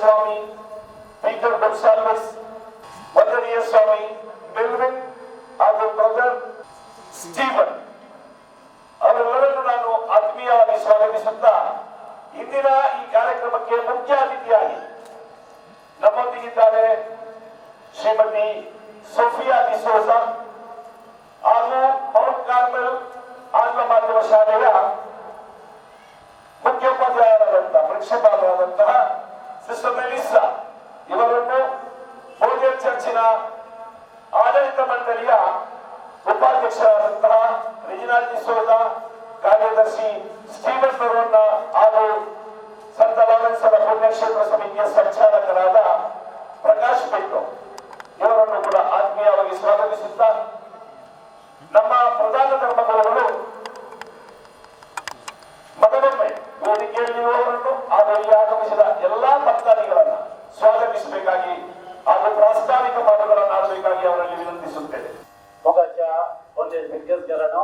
ಸ್ವಾಮಿ Peter gonಸಾಲ್ವೆಸ್, ವಂದನೀಯ ಸ್ವಾಮಿ Melvin ಹಾಗೂ brother Steven ಅವರೆಲ್ಲರನ್ನು ನಾನು ಆತ್ಮೀಯವಾಗಿ ಸ್ವಾಗತಿಸುತ್ತಾ, ಇಂದಿನ ಈ ಕಾರ್ಯಕ್ರಮಕ್ಕೆ ಮುಖ್ಯ ಅತಿಥಿಯಾಗಿ ನಮ್ಮೊಂದಿಗಿದ್ದಾರೆ ಶ್ರೀಮತಿ ಸೋಫಿಯಾ ಡಿಸೋಜಾ ಹಾಗೂ ಮೌಂಟ್ ಕಾರ್ಮೆಲ್ ಆಂಗ್ಲ ಮಾಧ್ಯಮ ಶಾಲೆಯ ಮುಖ್ಯೋಪಾಧ್ಯಾಯರಾದಂತಹ, ಪ್ರಿನ್ಸಿಪಾಲರಾದಂತಹ ಸಿಸ್ಟರ್ ಮೆಲಿಸಾ ಇವರನ್ನು, ಬೋಜನ್ ಚರ್ಚಿನ ಆಡಳಿತ ಮಂಡಳಿಯ ಉಪಾಧ್ಯಕ್ಷರಾದಂತಹ ರೆಜಿನಾಲ್ಡ್ ಡಿಸೋಜಾ, ಕಾರ್ಯದರ್ಶಿ ಸ್ಟೀವನ್ ನೊರೋನ್ನ ಹಾಗೂ ಸಂತ ಲಾರೆನ್ಸರ ಪುಣ್ಯಕ್ಷೇತ್ರ ಸಮಿತಿಯ ಸಂಚಾಲಕರಾದ ಪ್ರಕಾಶ್ ಪೆಟ್ಟು ಇವರನ್ನು ಕೂಡ ಆತ್ಮೀಯವಾಗಿ ಸ್ವಾಗತಿಸುತ್ತಾ, ನಮ್ಮ ಪ್ರಧಾನ ಧರ್ಮಗುರುಗಳು ಮಗದೊಮ್ಮೆ ವೇದಿಕೆಯಲ್ಲಿರುವವರನ್ನು ಹಾಗೂ ಇಲ್ಲಿ ಆಗಮಿಸಿದ ಎಲ್ಲಾ ಭಕ್ತಾದಿಗಳನ್ನ ಸ್ವಾಗತಿಸಬೇಕಾಗಿ ಹಾಗೂ ಪ್ರಾಸ್ತಾವಿಕ ಮಾತುಗಳನ್ನು ಆಡಬೇಕಾಗಿ ಅವರಲ್ಲಿ ವಿನಂತಿಸುತ್ತೇನೆ. मोगाच्या बोंदेर फिरगेजकारांनो,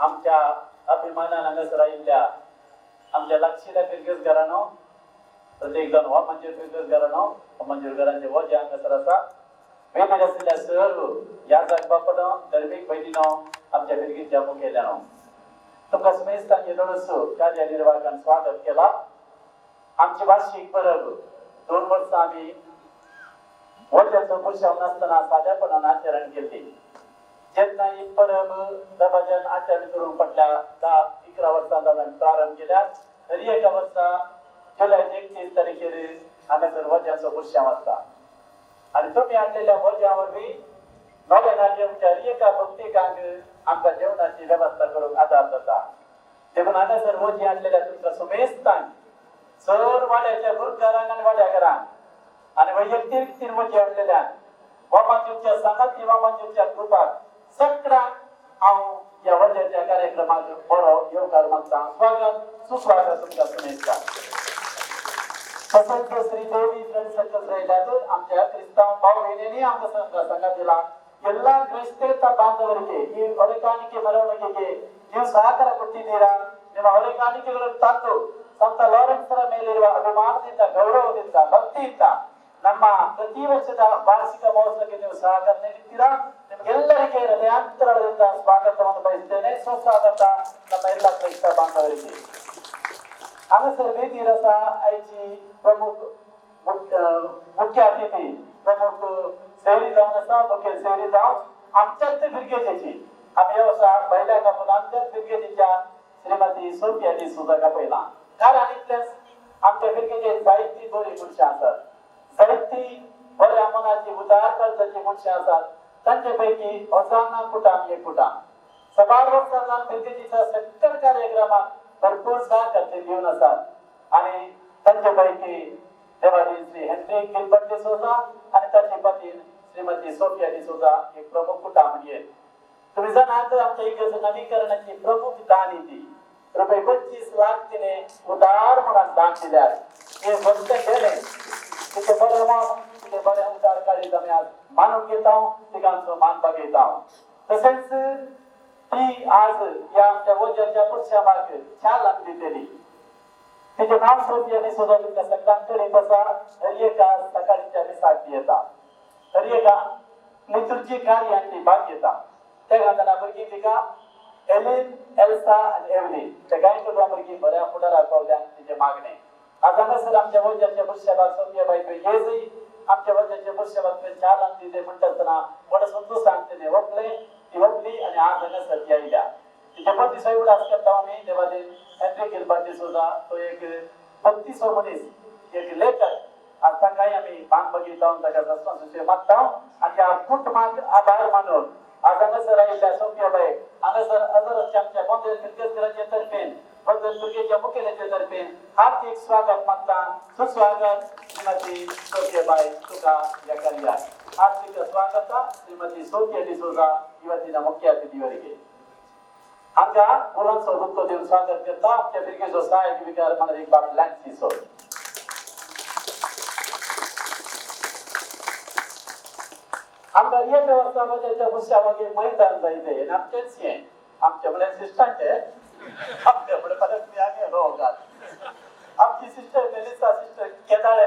आमच्या अभिमानान हांगासर आयिल्ल्या आमच्या लागशिल्ल्या फिरगेजकारांनो, प्रत्येक जण हो मंजूर फिरगेजकारांनो, हो मंजूरकारांचे हो जे हांगासर आसा, वेदीर आशिल्ल्या सर्व ह्या जागबापनो, धर्मीक भयणीनो, आमच्या फिरगीच्या मुखेल्यानो, तुमकां समेस्तांचे येदोळसो कार्यनिर्वाहकान स्वागत केला. आमची वार्षिक परब 2 वर्सां आमी वज्याचो पुरशांव नासतना साद्यापणान आचरण केल्ली. जेन्ना ही परब दबाज्यान आचरण करूंक फाटल्या 10-11 वर्सां जावन प्रारंभ केल्या, तरी एका वर्सा जुलय 31 तारखेर हांगासर वज्याचो पुरशांव आसता आनी तुमी हाडलेल्या वज्या वरवीं नव्यानाचे आमच्या हर एका भक्तिकांक आमकां जेवणाची वेवस्था करूंक आदार जाता. देखून हांगासर वजी हाडलेल्या तुमकां समेस्तांक, चड वाड्याच्या गुरकारांक आनी वाड्याकारांक आणि वैयक्तिक तीन वजी हाडलेल्या वामांजूच्या सांगाती, वामांजूच्या ग्रुपाक, सगळ्यांक हांव ह्या वज्याच्या कार्यक्रमाक बरो येवकार मागता. स्वागत, सुस्वागत तुमकां समेस्तांक. तसंच श्रीदेवी फ्रेंड सर्कल राहिल्यात आमच्या क्रिस्तांव भाऊ भयणींनी आमकां संघ दिला. ಎಲ್ಲ ಕ್ರೈಸ್ತೇತ ಬಾಂಧವರಿಗೆ ಈ ಹೊರೆಕಾಣಿಕೆ ಮೆರವಣಿಗೆಗೆ ನೀವು ಸಹಕಾರ ಕೊಟ್ಟಿದ್ದೀರಾ. ನಿಮ್ಮ ಹೊರೆಕಾಣಿಕೆಗಳನ್ನು ತಂದು ಸಂತ ಲಾರೆನ್ಸರ ಮೇಲಿರುವ ಅಭಿಮಾನದಿಂದ, ಗೌರವದಿಂದ, ಭಕ್ತಿಯಿಂದ ನಮ್ಮ ಪ್ರತಿ ವರ್ಷದ ವಾರ್ಷಿಕ ಮಹೋತ್ಸವಕ್ಕೆ ನೀವು ಸಹಕಾರ ನೀಡುತ್ತೀರಾ. ನಿಮಗೆಲ್ಲರಿಗೆ ಹೃದಯಾಂತರದಿಂದ ಸ್ವಾಗತವನ್ನು ಬಯಸ್ತೇನೆ. ಸುಸ್ವಾಗತ ನಮ್ಮ ಎಲ್ಲ ಕ್ರೈಸ್ತ ಬಾಂಧವರಿಗೆ. हांगासर वेदीर आसा आयची प्रमुख मुख्य अतिथी, प्रमुख सेरी जावन आसा, मुखेल सेरी जावन आमच्याच फिरगेजेची. आमी ह्या वर्सा बैल्याक आपूण आमच्याच फिरगेजीच्या श्रीमती सोफिया डिसोजाक पयला, कारण इतलेंच आमच्या फिरगेजे जायती बरी मनशां आसात, जायती बऱ्या मनाची, उदार काळजाची मनशां आसात. तांचे पैकी होसाना कुटाम एक कुटाम सबार वर्सां जावन फिरगेजीच्या सगळ्या कार्यक्रमाक भरपूर सहकार ते दिवन आसात आणि तांचे पैकी देवादी श्री हेनरी गिलबर्ट डिसोजा आणि ताची पत्नी श्रीमती सोफिया डिसोजा एक प्रमुख कुटाम म्हणजे. तुम्ही जाणात, आमच्या इगर्ज नवीकरणाची प्रमुख दान ती रुपये 25 लाख तिने उदार म्हणून दान दिल्यात. हे व्हडलें देणें. तिचे बरें मन, तिचे बरें उदार काळीज आमी आज मानून घेता, तिका आमचो मान बागयता. तशेंच ती आज ह्या आमच्या वज्याच्या पुरशामाक शाल आमी दितली. तिचें नांव सोफिया डिसोजा. तुमकां सगळ्यांक कळीत आसा. हर एका सकाळच्या मिसाक ती येता, हर एका लितुर्जी कार्यान ती भाग घेता. त्या कारणान भुरगीं तिका एलिन, एल्सा आनी एवलीन, त्या कांय चेडवां भुरगीं बऱ्या फुडाराक पावल्या तिचें मागणें. आज हांगासर आमच्या वज्याच्या पुरशाबाक सोफिया बाय तुवें येजय, आमच्या वज्याच्या पुरशाबाक तुवें शाल आनी दिले म्हणटा आसतना व्हड संतोशान तिणें वपलें, ती वपली आनी आज हांगासर ती आयल्या. तिच्या पतीचो उडास करता आमी, देवादीन हेनरी गिलबर्ट डिसोजा. तो एक भक्तीचो मनीस, एक लेखक. आज तांकांय आमी मान बगयता, ताका सस्मा मागता आनी ह्या कुटुंबाक आभार मानून आज हांगासर आयिल्ल्या सोफिया बायक हांगासर हजर आमच्या बोंदेर फिरगेजकाराचे तर्फेन, बोंदेर फिरगेच्या मुखेल्याचे तर्फेन हार्दिक स्वागत मागता. सुस्वागत श्रीमती सोफिया बाय तुका ह्या कार्यात. हार्दिक स्वागत श्रीमती सोफिया डिसोजा ಇವತ್ತಿನ ಮುಖ್ಯ ಅತಿಥಿಯವರಿಗೆ. आमच्या फुलांचो गुत्तो दिवन स्वागत करता आमच्या फिरगेचो सहाय्यक विकार मानवीक बाब लॅन्सी सो. आमकां एक वर्सा म्हज्या बुश्या मागीर मैदान जायते आनी आमचेंच हें, आमच्या म्हळ्यार सिस्टांचे, आमच्या म्हळ्यार परत आमी रोगात. आमची सिस्टर मेलिसा, सिस्टर केदाळे.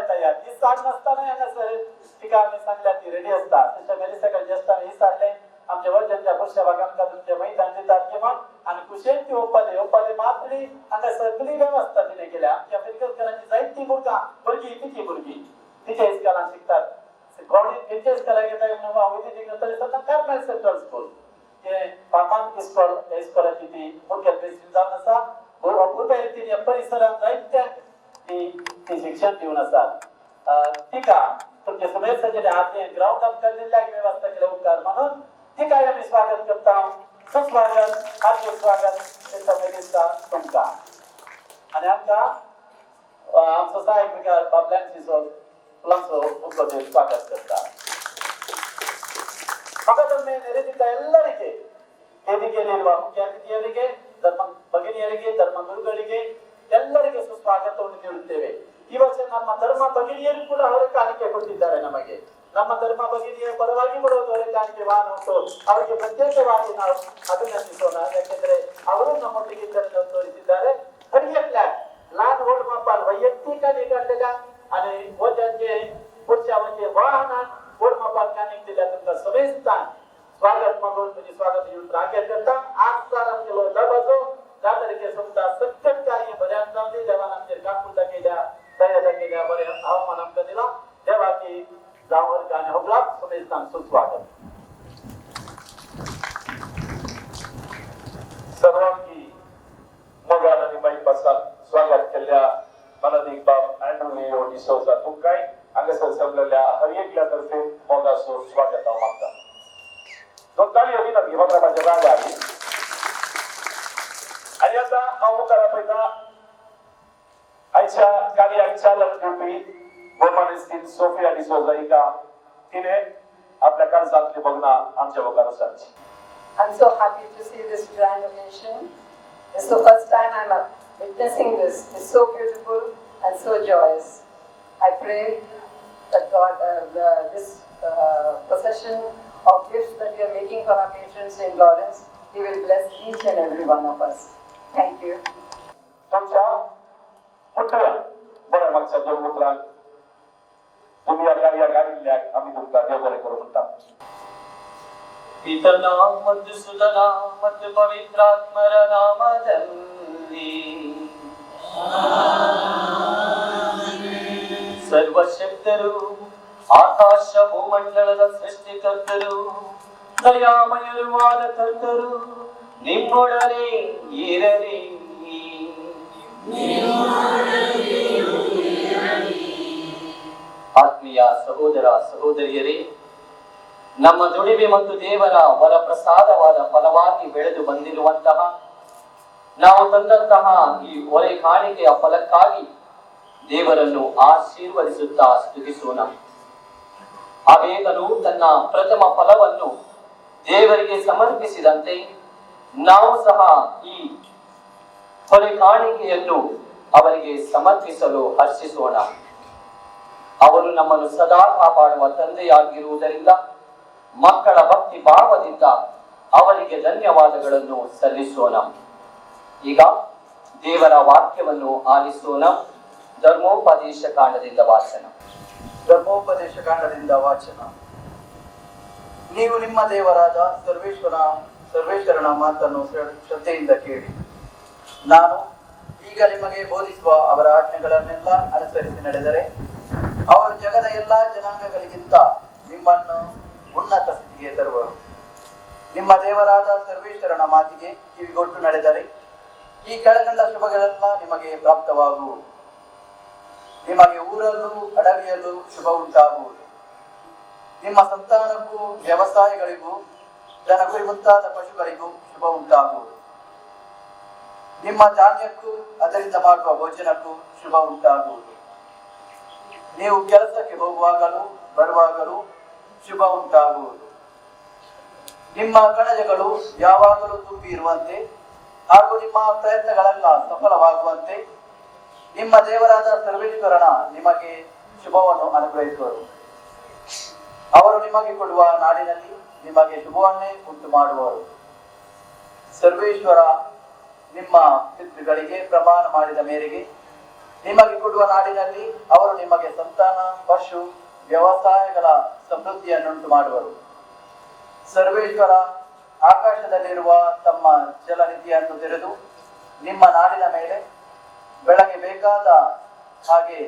ती रेडी आसता. सिस्टर मेलिसा जस्ट आमी विचारलें, आमच्या वर्जनच्या पुरुषा भागांका तुमचे मैदान दितात किंवा आनी कुशेन ती ओप्पाली ओप्पाली मातली हांगा सगळी वेवस्था तिणे केल्या. आमच्या फिरकतकरांची जायती भुरगां भुरगीं तिची भुरगीं तिच्या इस्कॉलान शिकतात. कोणी खंयच्या इस्कॉलाक येता म्हणून हांव कितें करतलें सदां कार्मेल सेंट्रल स्कूल हे फामांत इस्कॉल, ह्या इस्कॉलाची ती मुखेल बेसीन जावन आसा. अपुरबाय रितीन ह्या परिसरांत जायत्या ती ती शिक्षण दिवन आसात. तिका तुमचे सुमेर सजेले हाती ग्राउंड आमकां दिल्ल्याक वेवस्था केल्या उपकार मानून तिका आमी स्वागत करता. सुस्वागत, हार्दिक स्वागत सिस्टर मेलिसा तुमकां. आनी आमकां आमचो सहायक विकार बाबल्यांची फुलांचो मुखो स्वागत करता. ಮಗದೊಮ್ಮೆ ನೆರೆದಿದ್ದ ಎಲ್ಲರಿಗೆ, ವೇದಿಕೆಯಲ್ಲಿರುವ ಮುಖ್ಯ ಅತಿಥಿಯವರಿಗೆ, ಧರ್ಮ ಭಗಿನಿಯರಿಗೆ, ಧರ್ಮ ಗುರುಗಳಿಗೆ, ಎಲ್ಲರಿಗೆ ಸುಸ್ವಾಗತವನ್ನು ನೀಡುತ್ತೇವೆ. ಈ ವರ್ಷ ನಮ್ಮ ಧರ್ಮ ಭಗಿನಿಯರು ಕೂಡ ಹೊರೆ ಕಾಣಿಕೆ ಕೊಟ್ಟಿದ್ದಾರೆ ನಮಗೆ. ನಮ್ಮ ಧರ್ಮ ಭಗಿನಿಯ ಪರವಾಗಿ ಕೂಡ ಒಂದು ಹೊರೆ ಕಾಣಿಕೆ ವಾಹನ ಉಂಟು. ಅವರಿಗೆ ಪ್ರತ್ಯೇಕವಾಗಿ ನಾವು ಅಭಿನಂದಿಸೋಣ, ಯಾಕೆಂದ್ರೆ ಅವರು ನಮ್ಮೊಟ್ಟಿಗೆ ಇದ್ದನ್ನು ತೋರಿಸಿದ್ದಾರೆ. हरियर ल्हान व्हड मापान वैयक्तीक काडलेल्या आणि वजांचे पुरुषांचे वाहनान व्हड मापान काणीक दिल्या. तुमकां समेस्तान स्वागत मागून तुझे स्वागत येऊन राखेल करता. आज प्रारंभ केलो दबाजो 10 तारखे सोमता. सत्य कार्य बऱ्यान जावन दी. देवान आमचेर काकूळ दाखयल्या, दया दाखयल्या, बरें हवामान आमकां दिला. देवाची जावं आनी होगलाक समेस्तान सुस्वागत. सर्वांगी मोगान आनी बाईपासाक स्वागत केल्ल्या मनादीक बाब अँड्रू लिओ डिसोजा, तुमकांय हांगासर जमलेल्या हर एकल्या तर्फे मोगाचो स्वागत हांव मागता. दोन ताळयो दिनात प्रोग्रामाच्या रागा. आनी आतां हांव मुखार आपयता आयच्या कार्याक चालक दिवपी भोवमानेस्तीन सोफिया डिसोजा हिका. तिणे आपल्या काळजांतली भोगणां आमच्या मुखार सांगची. I'm so happy to see this grand occasion. It's the first time I'm witnessing this. It's so beautiful and so joyous. I pray that God, this procession of gifts that we are making for our patron Saint Lawrence, He will bless each and every one of us. Thank you. तुमच्या मुठ्या बऱ्या मागच्या दोन उतरांक तुम्ही ह्या कार्याक आयिल्ल्याक आमी तुमकां देव बरें करूं म्हणटा. ಪಿತನ ಮತ್ತು ಸುತನ ಮತ್ತು ಪವಿತ್ರಾತ್ಮರ ನಾಮದಲ್ಲಿ. ಸರ್ವಶಕ್ತರು, ಆಕಾಶ ಭೂಮಂಡಲದ ಸೃಷ್ಟಿಕರ್ತರು, ದಯಾಮಯರು ಆದ ಕರ್ತರು ನಿಮ್ಮೊಡನೆ ಇರಲಿ. ಆತ್ಮೀಯ ಸಹೋದರ ಸಹೋದರಿಯರೇ, ನಮ್ಮ ದುಡಿಮೆ ಮತ್ತು ದೇವರ ವರಪ್ರಸಾದವಾದ ಫಲವಾಗಿ ಬೆಳೆದು ಬಂದಿರುವಂತಹ ನಾವು ತಂದಂತಹ ಈ ಹೊರೆ ಕಾಣಿಕೆಯ ಫಲಕ್ಕಾಗಿ ದೇವರನ್ನು ಆಶೀರ್ವದಿಸುತ್ತಾ ಸ್ತುತಿಸೋಣ. ಆಬೇಲನು ತನ್ನ ಪ್ರಥಮ ಫಲವನ್ನು ದೇವರಿಗೆ ಸಮರ್ಪಿಸಿದಂತೆ ನಾವು ಸಹ ಈ ಹೊರೆ ಕಾಣಿಕೆಯನ್ನು ಅವರಿಗೆ ಸಮರ್ಪಿಸಲು ಹರ್ಷಿಸೋಣ. ಅವರು ನಮ್ಮನ್ನು ಸದಾ ಕಾಪಾಡುವ ತಂದೆಯಾಗಿರುವುದರಿಂದ ಮಕ್ಕಳ ಭಕ್ತಿ ಭಾವದಿಂದ ಅವರಿಗೆ ಧನ್ಯವಾದಗಳನ್ನು ಸಲ್ಲಿಸೋಣ. ಈಗ ದೇವರ ವಾಕ್ಯವನ್ನು ಆಲಿಸೋಣ. ಧರ್ಮೋಪದೇಶ ಕಾಂಡದಿಂದ ವಾಚನ. ಧರ್ಮೋಪದೇಶ ಕಾಂಡದಿಂದ ವಾಚನ. ನೀವು ನಿಮ್ಮ ದೇವರಾದ ಸರ್ವೇಶ್ವರನ ಮಾತನ್ನು ಶ್ರದ್ಧೆಯಿಂದ ಕೇಳಿ, ನಾನು ಈಗ ನಿಮಗೆ ಬೋಧಿಸುವ ಅವರ ಆಜ್ಞೆಗಳನ್ನೆಲ್ಲ ಅನುಸರಿಸಿ ನಡೆದರೆ, ಅವರು ಜಗದ ಎಲ್ಲಾ ಜನಾಂಗಗಳಿಗಿಂತ ನಿಮ್ಮನ್ನು ಉನ್ನತ ಸ್ಥಿತಿಗೆ ತರುವರು. ನಿಮ್ಮ ದೇವರಾದ ಸರ್ವೇಶ್ವರನ ಮಾತಿಗೆ ಕಿವಿಗೊಟ್ಟು ನಡೆದರೆ ಈ ಕೆಳಕಂಡ ಶುಭಗಳೆಲ್ಲ ನಿಮಗೆ ಪ್ರಾಪ್ತವಾಗುವು. ನಿಮಗೆ ಊರಲ್ಲೂ ಅಡವಿಯಲ್ಲೂ ಶುಭ ಉಂಟಾಗುವುದು. ನಿಮ್ಮ ಸಂತಾನಕ್ಕೂ ವ್ಯವಸಾಯಗಳಿಗೂ ದನ ಕುರಿ ಮುಂತಾದ ಪಶುಗಳಿಗೂ ಶುಭ ಉಂಟಾಗುವುದು. ನಿಮ್ಮ ಧಾನ್ಯಕ್ಕೂ ಅದರಿಂದ ಮಾಡುವ ಭೋಜನಕ್ಕೂ ಶುಭ ಉಂಟಾಗುವುದು. ನೀವು ಕೆಲಸಕ್ಕೆ ಹೋಗುವಾಗಲೂ ಬರುವಾಗಲೂ ಶುಭ ಉಂಟಾಗುವುದು. ನಿಮ್ಮ ಕಣಜಗಳು ಯಾವಾಗಲೂ ತುಂಬಿ ಇರುವಂತೆ ಹಾಗೂ ನಿಮ್ಮ ಪ್ರಯತ್ನಗಳೆಲ್ಲ ಸಫಲವಾಗುವಂತೆ ನಿಮ್ಮ ದೇವರಾದ ಸರ್ವೇಶ್ವರನ ನಿಮಗೆ ಶುಭವನ್ನು ಅನುಗ್ರಹಿಸುವರು. ಅವರು ನಿಮಗೆ ಕೊಡುವ ನಾಡಿನಲ್ಲಿ ನಿಮಗೆ ಶುಭವನ್ನೇ ಉಂಟು ಮಾಡುವರು. ಸರ್ವೇಶ್ವರ ನಿಮ್ಮ ಪಿತೃಗಳಿಗೆ ಪ್ರಮಾಣ ಮಾಡಿದ ಮೇರೆಗೆ ನಿಮಗೆ ಕೊಡುವ ನಾಡಿನಲ್ಲಿ ಅವರು ನಿಮಗೆ ಸಂತಾನ, ಪಶು, ವ್ಯವಸಾಯಗಳ ಸಮೃದ್ಧಿಯನ್ನುಂಟು ಮಾಡುವರು. ಸರ್ವೇಶ್ವರ ಆಕಾಶದಲ್ಲಿರುವ ತಮ್ಮ ಜಲನಿಧಿಯನ್ನು ತೆರೆದು ನಿಮ್ಮ ನಾಡಿನ ಮೇಲೆ ಬೆಳಗ್ಗೆ ಬೇಕಾದ ಹಾಗೆ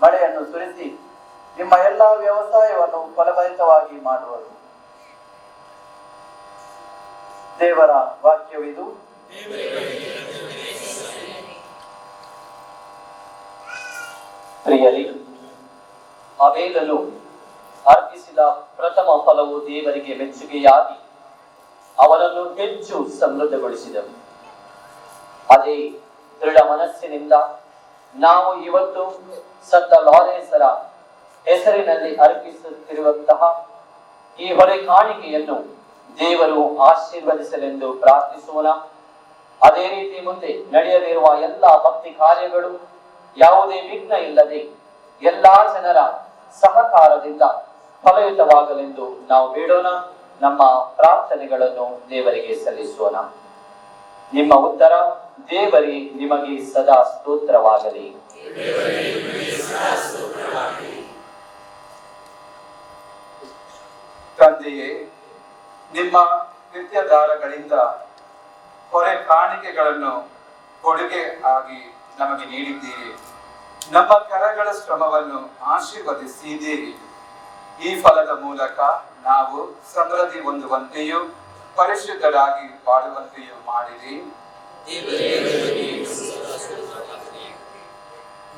ಮಳೆಯನ್ನು ಸುರಿಸಿ ನಿಮ್ಮ ಎಲ್ಲ ವ್ಯವಸಾಯವನ್ನು ಫಲಭರಿತವಾಗಿ ಮಾಡುವರು. ದೇವರ ವಾಕ್ಯವಿದು. ಪ್ರಿಯರೇ, ಆಬೇಲನು ಅರ್ಪಿಸಿದ ಪ್ರಥಮ ಫಲವು ದೇವರಿಗೆ ಮೆಚ್ಚುಗೆಯಾಗಿ ಅವನನ್ನು ಹೆಚ್ಚು ಸಮೃದ್ಧಗೊಳಿಸಿದನು. ಅದೇ ದೃಢ ಮನಸ್ಸಿನಿಂದ ನಾವು ಇವತ್ತು ಸಂತ ಲಾರೆನ್ಸರ ಹೆಸರಿನಲ್ಲಿ ಅರ್ಪಿಸುತ್ತಿರುವಂತಹ ಈ ಹೊರೆ ಕಾಣಿಕೆಯನ್ನು ದೇವರು ಆಶೀರ್ವದಿಸಲೆಂದು ಪ್ರಾರ್ಥಿಸೋಣ. ಅದೇ ರೀತಿ ಮುಂದೆ ನಡೆಯಲಿರುವ ಎಲ್ಲ ಭಕ್ತಿ ಕಾರ್ಯಗಳು ಯಾವುದೇ ವಿಘ್ನ ಇಲ್ಲದೆ ಎಲ್ಲಾ ಜನರ ಸಹಕಾರದಿಂದ ಫಲಯುತವಾಗಲೆಂದು ನಾವು ಬೇಡೋಣ. ನಮ್ಮ ಪ್ರಾರ್ಥನೆಗಳನ್ನು ದೇವರಿಗೆ ಸಲ್ಲಿಸೋಣ. ನಿಮ್ಮ ಉತ್ತರ ದೇವರೇ ನಿಮಗೆ ಸದಾ ಸ್ತೋತ್ರವಾಗಲಿ. ತಂದೆಯೇ, ನಿಮ್ಮ ಕೃತ್ಯದಾರಗಳಿಂದ ಹೊರೆ ಕಾಣಿಕೆಗಳನ್ನು ಕೊಡುಗೆ ಆಗಿ ನಮಗೆ ನೀಡಿದ್ದೀರಿ. ನಮ್ಮ ಕರಗಳ ಶ್ರಮವನ್ನು ಆಶೀರ್ವದಿಸಿದ್ದೀರಿ. ಈ ಫಲದ ಮೂಲಕ ನಾವು ಸಮೃದ್ಧಿ ಹೊಂದುವಂತೆಯೂ ಪರಿಶುದ್ಧರಾಗಿ ಬಾಳುವಂತೆಯೂ ಮಾಡಿರಿ.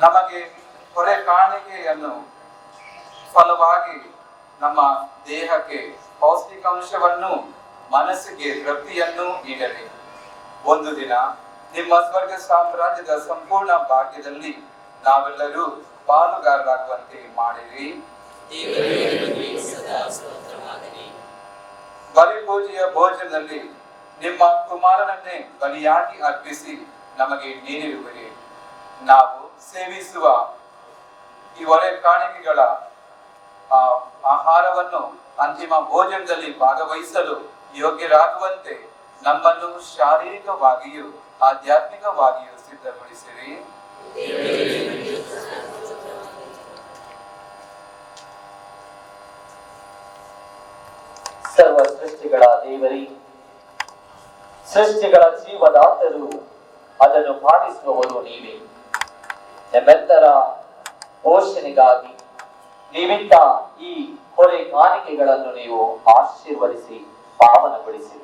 ನಮಗೆ ಹೊರೆ ಕಾಣಿಕೆಯನ್ನು ಫಲವಾಗಿ ನಮ್ಮ ದೇಹಕ್ಕೆ ಪೌಷ್ಟಿಕಾಂಶವನ್ನು, ಮನಸ್ಸಿಗೆ ತೃಪ್ತಿಯನ್ನು ನೀಡಲಿ. ಒಂದು ದಿನ ನಿಮ್ಮ ಸ್ವರ್ಗ ಸಾಮ್ರಾಜ್ಯದ ಸಂಪೂರ್ಣ ಭಾಗ್ಯದಲ್ಲಿ ನಾವೆಲ್ಲರೂ ಪಾಲುಗಾರರಾಗುವಂತೆ ಮಾಡಿರಿ. ಬಲಿಪೂಜೆಯ ಭೋಜನದಲ್ಲಿ ನಿಮ್ಮ ಕುಮಾರನನ್ನೇ ಬಲಿಯಾಗಿ ಅರ್ಪಿಸಿ ನಮಗೆ ನೀಡಿರುವಿರಿ. ನಾವು ಸೇವಿಸುವ ಈ ಒಳೆ ಕಾಣಿಕೆಗಳ ಆಹಾರವನ್ನು ಅಂತಿಮ ಭೋಜನದಲ್ಲಿ ಭಾಗವಹಿಸಲು ಯೋಗ್ಯರಾಗುವಂತೆ ನಮ್ಮನ್ನು ಶಾರೀರಿಕವಾಗಿಯೂ ಆಧ್ಯಾತ್ಮಿಕವಾಗಿಯೂ ಸಿದ್ಧಗೊಳಿಸಿರಿ. ಸರ್ವ ಸೃಷ್ಟಿಗಳ ದೇವರೇ, ಸೃಷ್ಟಿಗಳ ಜೀವದಾತರು, ಅದನ್ನು ಪಾಲಿಸುವವರು ನೀವೇ. ನಮ್ಮೆಲ್ಲರ ಪೋಷಣೆಗಾಗಿ ನೀವಿದ್ದ ಈ ಹೊರೆ ಕಾಣಿಕೆಗಳನ್ನು ನೀವು ಆಶೀರ್ವದಿಸಿ ಪಾವನಗೊಳಿಸಿ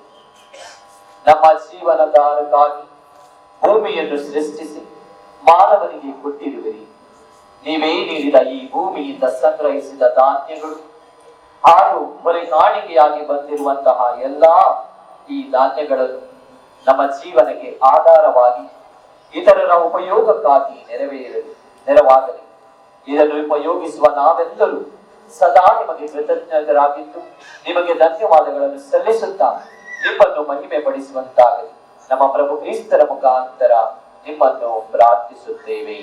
ನಮ್ಮ ಜೀವನದಾರಕ್ಕಾಗಿ ಭೂಮಿಯನ್ನು ಸೃಷ್ಟಿಸಿ ಮಾನವನಿಗೆ ಕೊಟ್ಟಿರುವಿರಿ. ನೀವೇ ನೀಡಿದ ಈ ಭೂಮಿಯಿಂದ ಸಂಗ್ರಹಿಸಿದ ಧಾನ್ಯಗಳು ಹಾಗೂ ಹೊರೆ ಕಾಣಿಕೆಯಾಗಿ ಬಂದಿರುವಂತಹ ಎಲ್ಲಾ ಈ ಧಾನ್ಯಗಳನ್ನು ನಮ್ಮ ಜೀವನಕ್ಕೆ ಆಧಾರವಾಗಿ ಇತರರ ಉಪಯೋಗಕ್ಕಾಗಿ ನೆರವಾಗಲಿ. ಇದನ್ನು ಉಪಯೋಗಿಸುವ ನಾವೆಲ್ಲರೂ ಸದಾ ನಿಮಗೆ ಕೃತಜ್ಞರಾಗಿದ್ದು ನಿಮಗೆ ಧನ್ಯವಾದಗಳನ್ನು ಸಲ್ಲಿಸುತ್ತಾ ನಿಮ್ಮನ್ನು ಮಹಿಮೆ ಪಡಿಸುವಂತಾಗಲಿ. ನಮ್ಮ ಪ್ರಭು ಕ್ರಿಸ್ತರ ಮುಖಾಂತರ ನಿಮ್ಮನ್ನು ಪ್ರಾರ್ಥಿಸುತ್ತೇವೆ.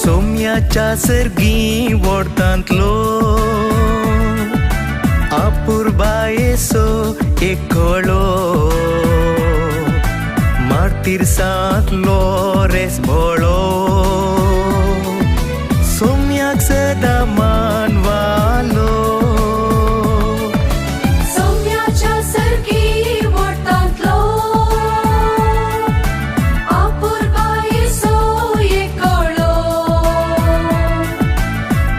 सोम्याच्या सर्गी वोडतांतलो अपुरबायेचो एकळो मार्तीरसांतलो रेस भोळो सोम्याक सदा मानवालो. सोम्याच्या सर्गी वोडतांतलो अपुरबायेचो एकळो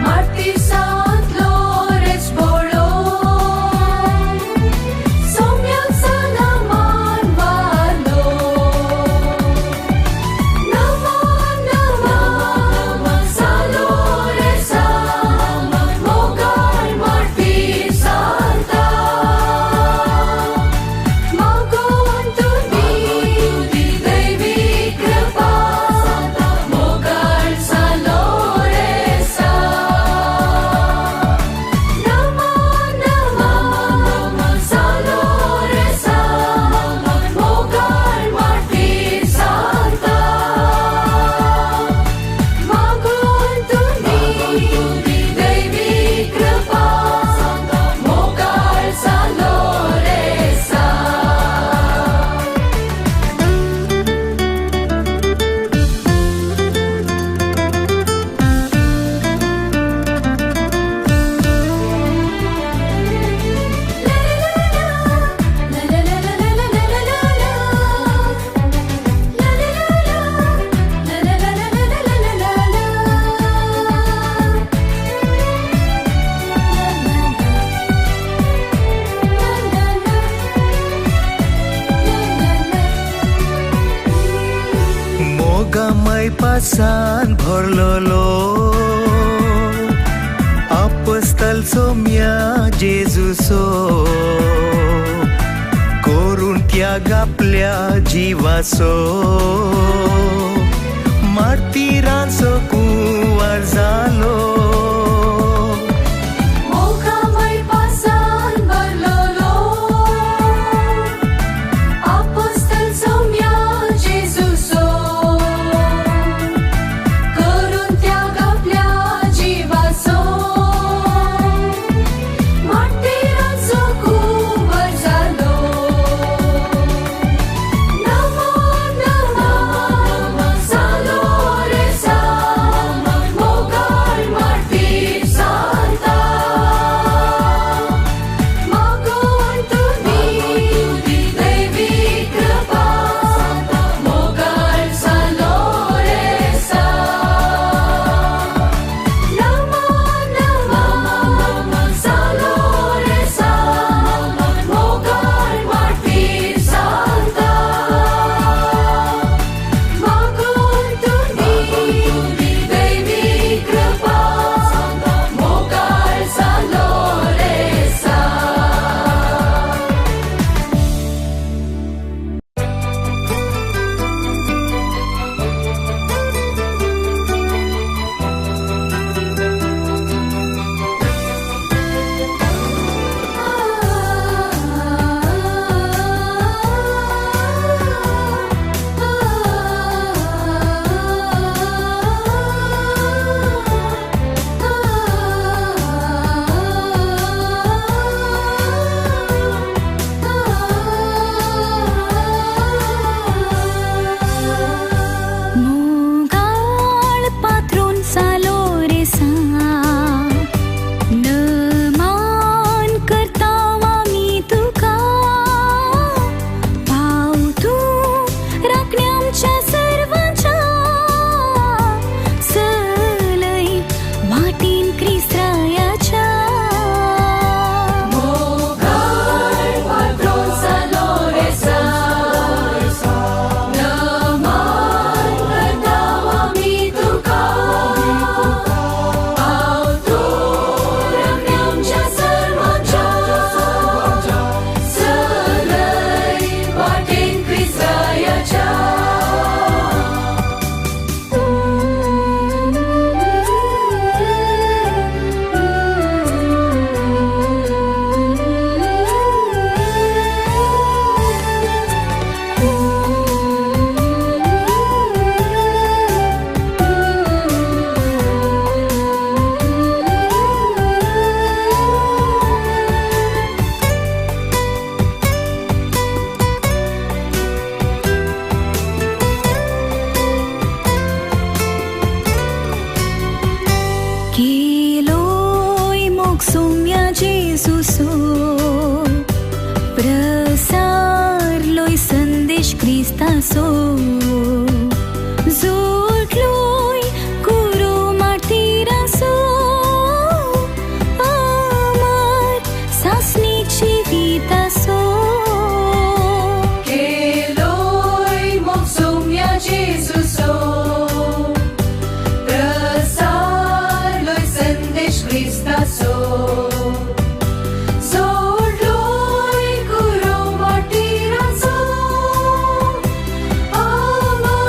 मार्तीरसांतलो रेस भोळो सोम्याक सदा मानवालो. नमो नमो. मोगामय पासान भरलोलो आपस्तल सोम्या जेजूसो करून त्याग आपल्या जिवासो मार्तीरांचो कुंवर जालो. मोगामय पासान भरलोलो आपोस्तल सोम्या जेजूसो करून त्याग आपल्या जिवासो मार्तीरांचो कुंवर जालो. नमो नमो सालो रे सा मोगाळ मार्तीर सांता मागून तुमी दैवी कृपा मोगाळ सालो रे सा. नमो नमो सालो रे सा मोगाळ मार्तीर सांता मागून तुमी दैवी कृपा मोगाळ सालो रे सा. मोगाळ पात्रून सालो रे सा नमान करता आमी तुका पाव तूं राखणे आमच्या सर्वांच्या चलय वाटेन क्रिस्ताच्या. मोगाळ पात्रून सालो रे सा नमान करता आमी तुका पाव तूं राखणे आमच्या सर्वांच्या चलय वाटेन क्रिस्ताच्या. केलोय मोग सोम्या जेजूसो प्रसारलोय संदेश क्रिस्तासो जोडलोय कुरो मार्तीरासो अमर सासनीक जिवितासो. केलोय मोग सोम्या जेजूसो प्रसारलोय संदेश क्रिस्तासो जोडलोय कुरो मार्तीराचो अमर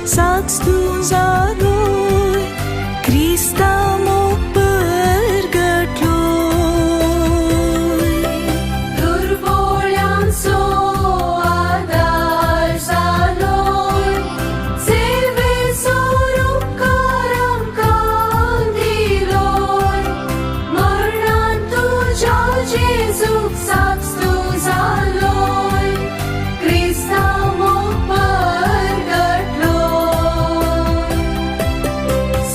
साक्ष तूं जालोय क्रिस्ता मोग परगटलोय. दुर्बोळ्यांचो आदार जालोय, सेवेचो उपकार आमकां दिलोय, मरणान तुज्या जेजूक साक्ष तूं जालोय, क्रिस्ता मोग परगटलोय.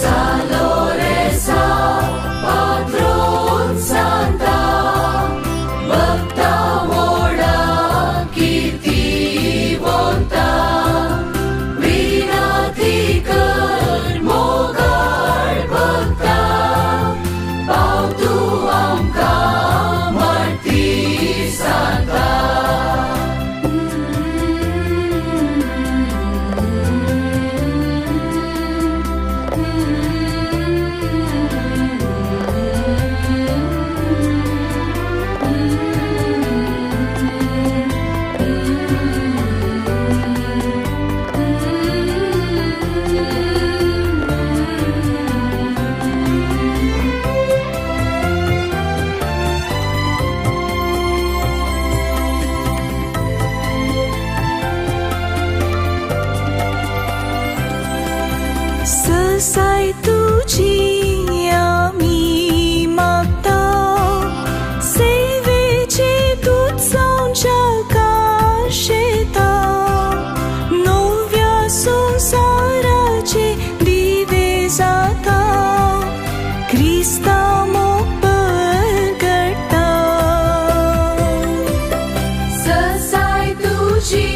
सालो रे सा पात्रोन सांता, भक्ता वोडा कीर्तिवंता, विनाती कर मोगाळ भक्ता, पाव तूं आमकां मार्तीर सांता. ससाय तुजी आमी मागता, सेवेची तूं जावच्या काशेता, नव्या संवसाराचे दिवे जाता, क्रिस्ता मोग परगटता. ससाय तुजी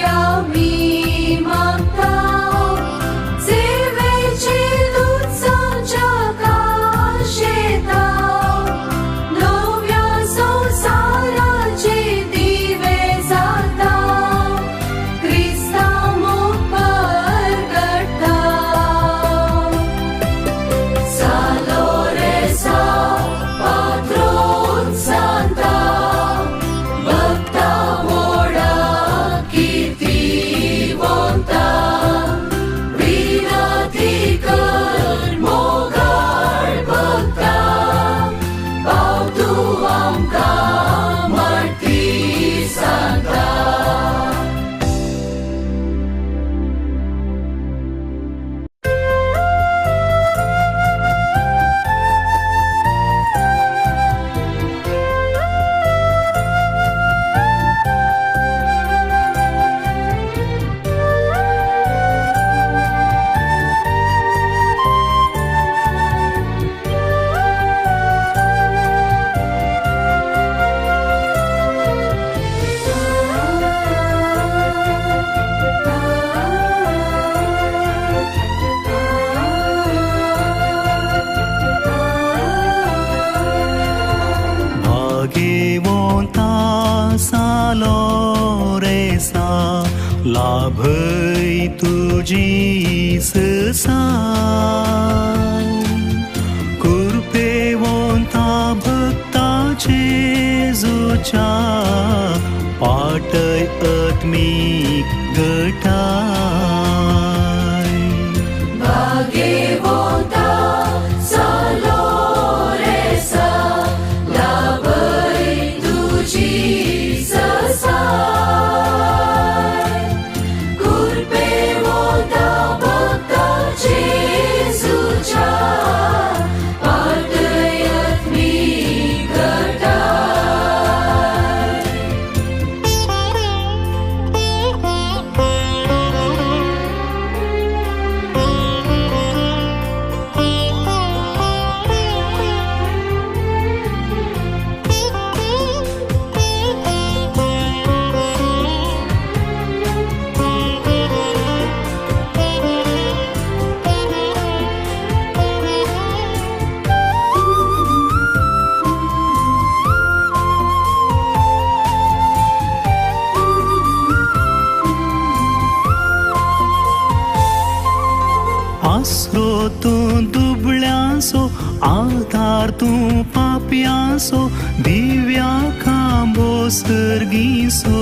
आमी मागता, सेवेची दूत जावच्या काशेता, नव्या संवसाराचे दिवे जाता, क्रिस्ता मोग परगटता. सालो रे सा पात्रोन सांता, भक्ता वोडा कीर्तिवंता, विनाती कर मोगाळ भक्ता, पाव तूं आमकां मार्तीर सांता. भागेवंता सालो रे सा, लाभय तुजी ससाय, कृपेवंता भक्ता जेजूच्या, पाटय आत्मीक गटाय. भागेवंता सालो रे सा, लाभय तुजी ससाय, कृपेवंता भक्ता जेजूच्या, पाटय आत्मीक गटाय. आसरो तूं दुबळ्यांचो, आधार तूं पापयांचो, दिव्या खांबो सर्गीसो.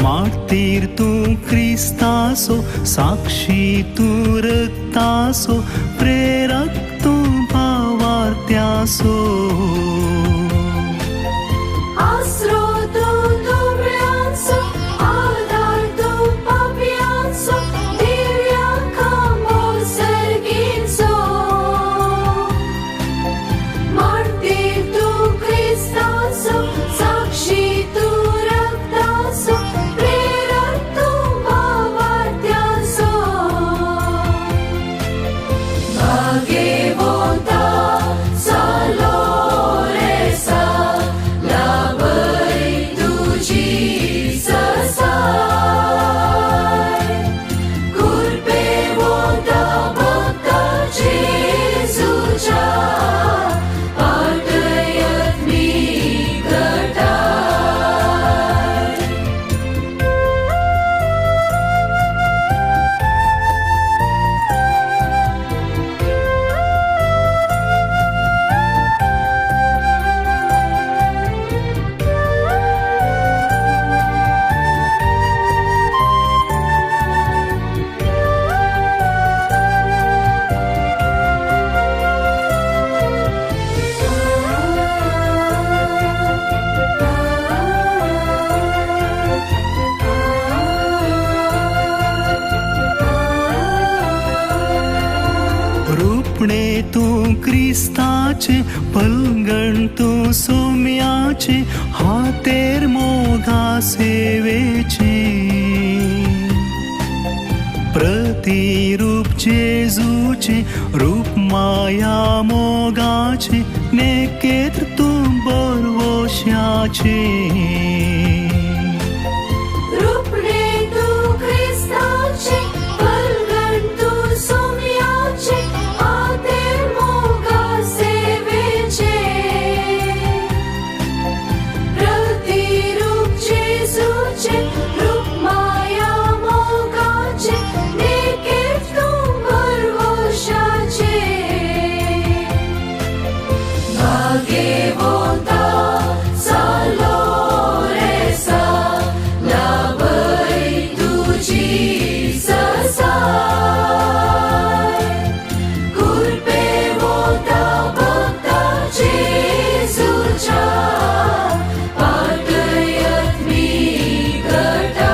मार्तीर तूं क्रिस्तासो साक्षी तूं रक्तासो प्रेरक तूं भावार्थ्यासो. आसरो तूं दुबळ्यांचो आदार तूं पापयांचो दिव्या खांबो सर्गीचो. मार्तीर तूं क्रिस्तासो साक्षी तूं रक्तासो प्रेरक तूं भावार्थ्यासो. भागेवंता सालो रे सा लाभय तुजी ससाय. कृपेवंता भक्ता जेजूच्या पाटयत मी घटाय. रुपणे तूं क्रिस्ताचे पलगण तूं सोम्याचे हातेर मोगा सेवेचे. प्रतिरूप जेजूचे रूप माया मोगाचे नेकेत्र तूं बरवश्याचे. रुपणे तूं क्रिस्ताचे पलगण तूं सोम्याचे हातेर मोगा सेवेचे. प्रतिरूप जेजूचे रूप माया मोगाचे नेकेत तूं भरवशाचे. भागेवंता सालो रे सा लाभय तुजी ससाय. कृपेवंता भक्ता जेजूच्या पाटयत मी घटाय.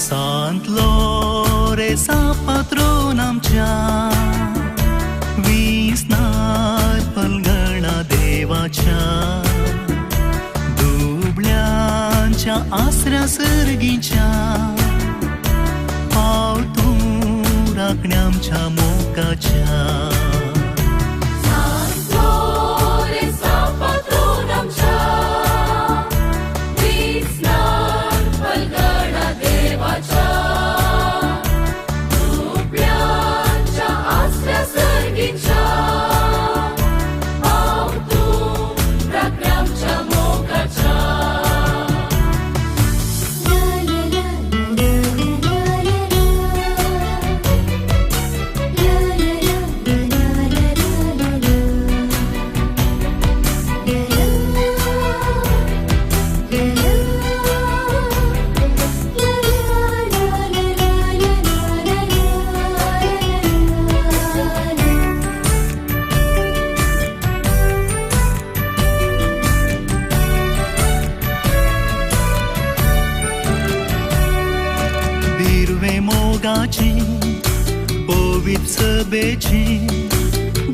सांत लोरेसा पात्रोन आमच्या विसनार पलगणा देवाच्या दुबळ्यांच्या आसऱ्या सर्गीच्या पाव तूं राखण्या आमच्या मोगाच्या. सांत लोरेसा पात्रोन आमच्या विसनार पलगणा देवाच्या दुबळ्यांच्या आसऱ्या सर्गीच्या पाव तूं राखण्या आमच्या मोगाच्या. दिर्वे मोगाची पवित्र सभेची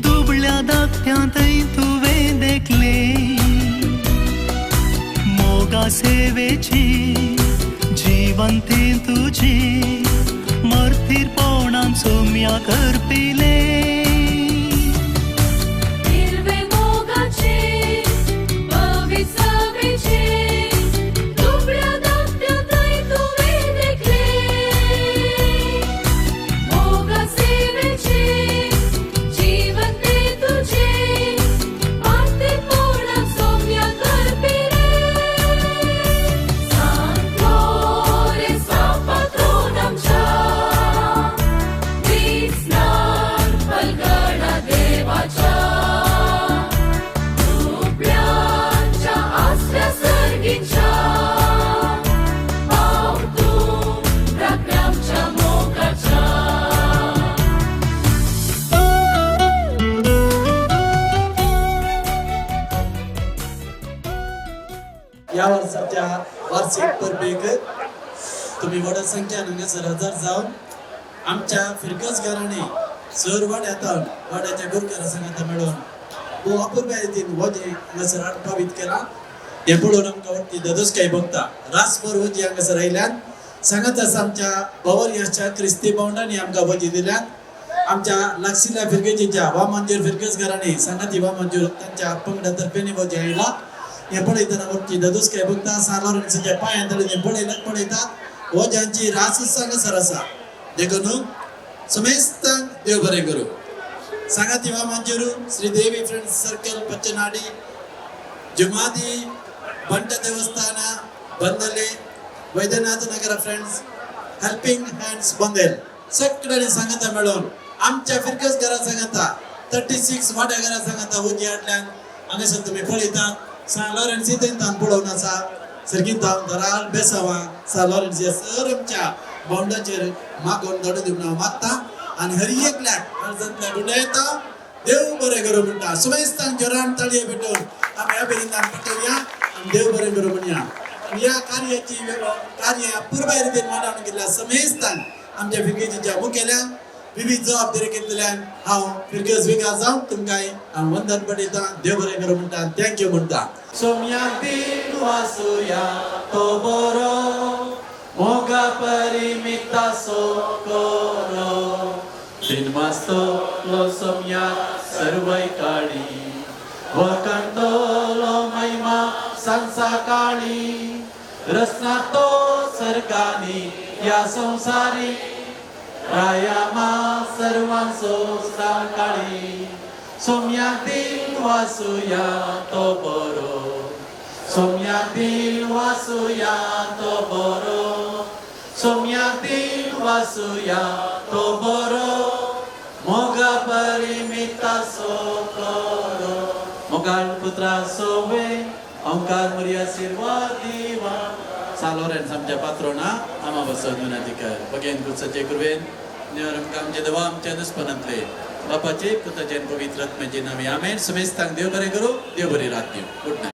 दुबळ्या धाकट्यांतय तुवें देखले मोगा सेवेची जिवंती तुजी मर्तीरपणान सोम्या करपिले. हिरवे मोगाची ह्या वर्साच्या वार्षिक परबेक तुम्ही व्हड संख्यान हांगासर हजर जावन आमच्या फिरकस घरांनी सर वाड्यात वाड्याच्या गुरकारा सांगाता मेळोवन भोव अपुरबाय रितीन वजें हांगासर हाडपावीत केला. हें पळोवन आमकां वट्टी ददोसकाय भोगता. रासभर वजी हांगासर आयल्यान सांगत आसा आमच्या बवरियाच्या क्रिस्ती भावंडांनी आमकां वजी दिल्यात. आमच्या लागशिल्ल्या फिरगेजीच्या वामंजूर फिरगज घरांनी सांगाती वामंजूर तांच्या पंगडा तर्फेनी वजें आयला. हें पळयतना वट्टी ददोसकाय भोगता. सान लॉरेन्साच्या पांयां तळीं पळयल्यात पळयतात वज्यांची रासच हांगासर आसा. देखून समेस्तांक देव बरें करूं. सांगाती Vamanjoor Sridevi friends circle Pachchanady Jumadi Banta Devasthana Bandale Vaidyanatha Nagar friends helping hands Bandel सगळ्यांनी सांगता मेळोवन आमच्या फिरकस घरा सांगता 36 वाड्या घरा सांगता उजी हाडल्यान हांगासर तुमी पळयतात. सान लॉरेन्स इतून पळोवन आसा सर्गीत हांव दराल बेसावा सान लॉरेन्स हे सर आमच्या बाउंडाचेर मागोवन धाडून दिवन हांव मागता आनी हर एकल्याक काळजांतल्या गुंडे येता देव बरें करूं म्हणटा. सुमेस्तांक जोरान ताळये भेटून आमी अभिनंदन पटोवया आनी देव बरें करूं म्हणया. आनी ह्या कार्याची कार्य अपुरबाय रितीन मांडून गेल्ल्या समेस्तांक आमच्या फिरगेजीच्या मुखेल्यांक विविध जबाबदारी घेतल्यान हांव फिरगेज विगा जावन तुमकां हांव वंदन पडयता. देव बरें करूं म्हणटा. Thank you म्हणटा. सोम्याक दिन वासुया तो बरो मोगा परिमितासो करो दिनवासतलो सोम्याक सर्वय काळी वखणतलो महिमा सांसा काळी रचना तो सर्गानी या संसारी रायामा सर्वांसो काळी सोम्याक दिन वासुया तो बरो सोम्याक दिन वासुया तो बरो सोम्याक दिन वासुया तो बरो मोगा परिमितासो करो मोगाळ पुत्रा सोवे ओंकार मरिया आशीर्वाद दिवा. सान लॉरेन्स आमच्या पात्रोना आमा बसोन विनंती कर बगेन कुर्साचे कृपेन देवान आमकां आमच्या देवा आमच्या दुस्पनांतले बापाचे पुताचे पवित्र आत्म्याचे नावे आमेन. समेस्तांक देव बरें करूं. देव बरी रात दिवं. Good night.